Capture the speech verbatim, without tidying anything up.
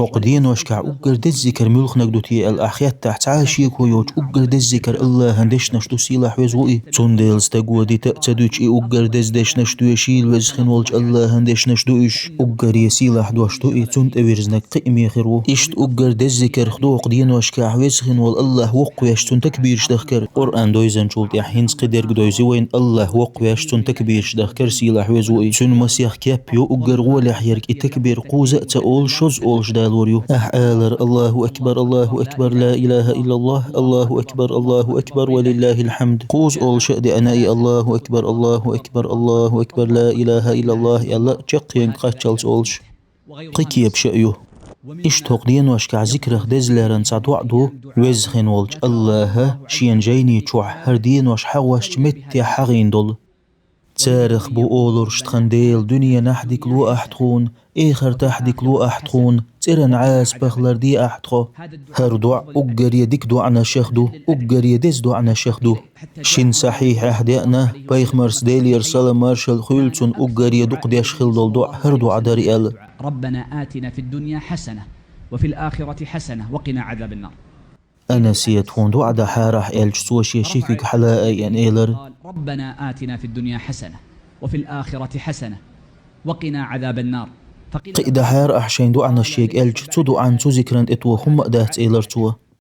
ХӀокху деношкахь уггар деза зикар муьлханиг ду те аьлла ахь хеттахь, цхьа а шеко йоцуш уггар деза зикар АллахӀан дешнаш ду, сийлахь веза ву и. Цундела стаго дита а ца дуьтуш и уггар деза дешнаш доьшийла, веза хин волчу АллахӀан дешнаш ду уьш. Уггаре сийлахь дош ду и, цунна тӀевирзинарг кхиаме хир ву. Иштта уггар деза зикарх ду хӀокху деношкахь веза хин волу АллахӀ воккхавеш цунна такбираш дахкар. Къуръан дойзанчул тӀаьхьа хӀинца кхидерг дойзи вайна АллахӀ воккхавеш цунна такбираш дахкар, сийлахь веза ву и. Цуьнан масех кеп ю уггар гӀолехь ерг и такбир кхузза а ца олуш, шозза олуш далор ю. Ахь алар: «Аллаху акбар, Аллаху акбар, ла илаха иллаллах, Аллаху акбар, Аллаху акбар, ва лиллахил хьамд». Кхузза олуш а деана и: «Аллаху акбар, Аллаху акбар, Аллаху акбар, ла илаха иллаллах», аьлла, чаккхенга кхаччалц олуш. Кхин кепаш а ю. Иштта хӀокху деношкахь зикрах деза леррина цхьа доӀа ду, веза хин волчу АллахӀа шена жайни чохь хӀара денош хьахошчу меттехь хьахийна долу. Царах бу олуш тхан Дела: «Дуьненахь дика ло ахь тхуна, эхартахь дика ло ахь тхуна, цӀеран Ӏазапах ларде ахь тхо». ХӀара доӀа уггаре дика доӀанашах ду, уггаре деза доӀанашах ду. Шина сахьихьехь деана, пайхамарца, Делера салам-маршалла хуьлда цунна, уггаре дукха деш хилла долу доӀа хӀара доӀа дара аьлла. ربنا آتنا في الدنيا حسنة وفي الآخرة حسنة وقنا عذاب النار. Анас, тхуна доӀа дахьара ахь аьлча, цо шен ши куьг хьала а айина элира: ربنا آتنا في الدنيا حسنة وفي الآخرة حسنة وقنا عذاب النار. فقيل: Кхин дахьара ахь шайн доӀанаш шега аьлча, цу доӀан, цу зикран тӀе тоха хӀумма а дац, элира цо.